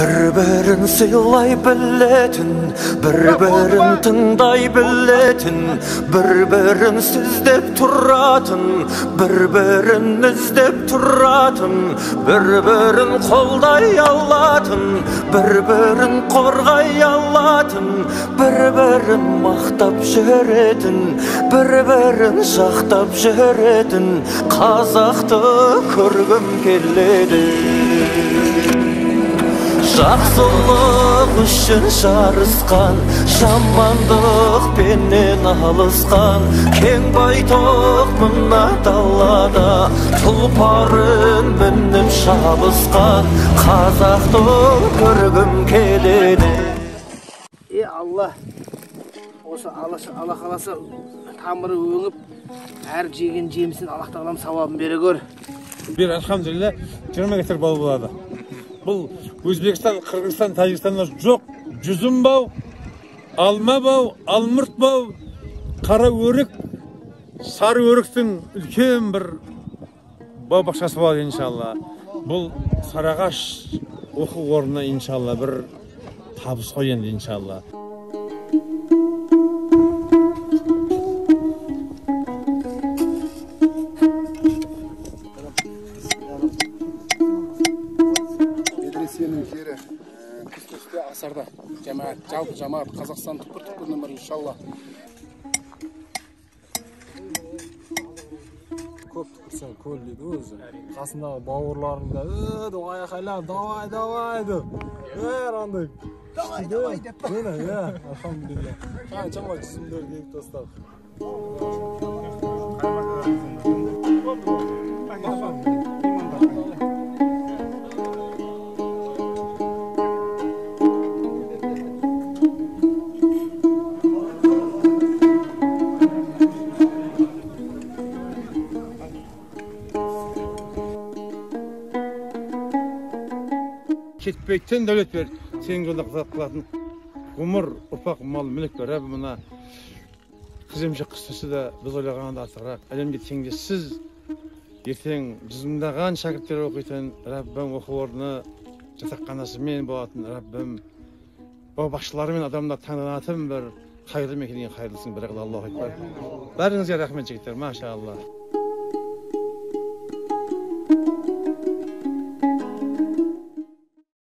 Бір-бірін сыйлай білетін, бір-бірін тыңдай білетін, бір-бірін сіздеп тұратын, бір-бірін іздеп тұратын, бір-бірін қолдай алатын, бір-бірін қорғай алатын, бір-бірін мақтап жүретін, бір-бірін жақтап жүретін қазақты көргім келеді. Жақсылық үшін жарысқан, жамандықпенен алысқан, кең байтақ мына далада тұлпарын мініп шабысқан қазақты көргім келеді. Е Алла, осы Алла қаласа тамыры өңіп, әр жеген жемісін Аллах тағалам сауабын бере көр. Бер, альхамдулилля, 20 гектар бал болады. Бұл Өзбекстан, Қырғызстан, Тәжікстанда жоқ жүзім бау, алма бау, алмұрт бау, қара өрік, сары өріктің үлкен бір бау бақшасы болады иншалла. Бұл Сарыағаш оқу орнына иншалла бір табыс қой енді иншалла. Медресенің жері Күстөсте Асарда, жамаат, жалпы жамаат Қазақстан түкпір-түкпірінен бар иншалла. Көп түкірсең көл дейді өзі. Қасындағы бауырларың да, деп айқайлап, давай, давай деп. Бәрі андай. Давай, давай деп. Міне, иә, альхамдулилля. Қаншама жүзімдерді егіп тастадық. Кетпейтін дәулет бер, сенің жолда қызмет қылатын ғұмыр, ұрпақ, мал, мүлік бер. Раббым, мына қыз емшек қыз түсі де біз ойлағаннан артығырақ, әлемге теңдессіз, ертең жүз мыңдаған шәкірттер оқитын, Раббым, оқу орны жатақханасымен болатын, Раббым, бау бақшаларымен адамдар таңданатын бір қайырлы мекенге қайырлысың, бірақ Аллаху акбар. Бәріңізге рахмет, жігіттер, машалла.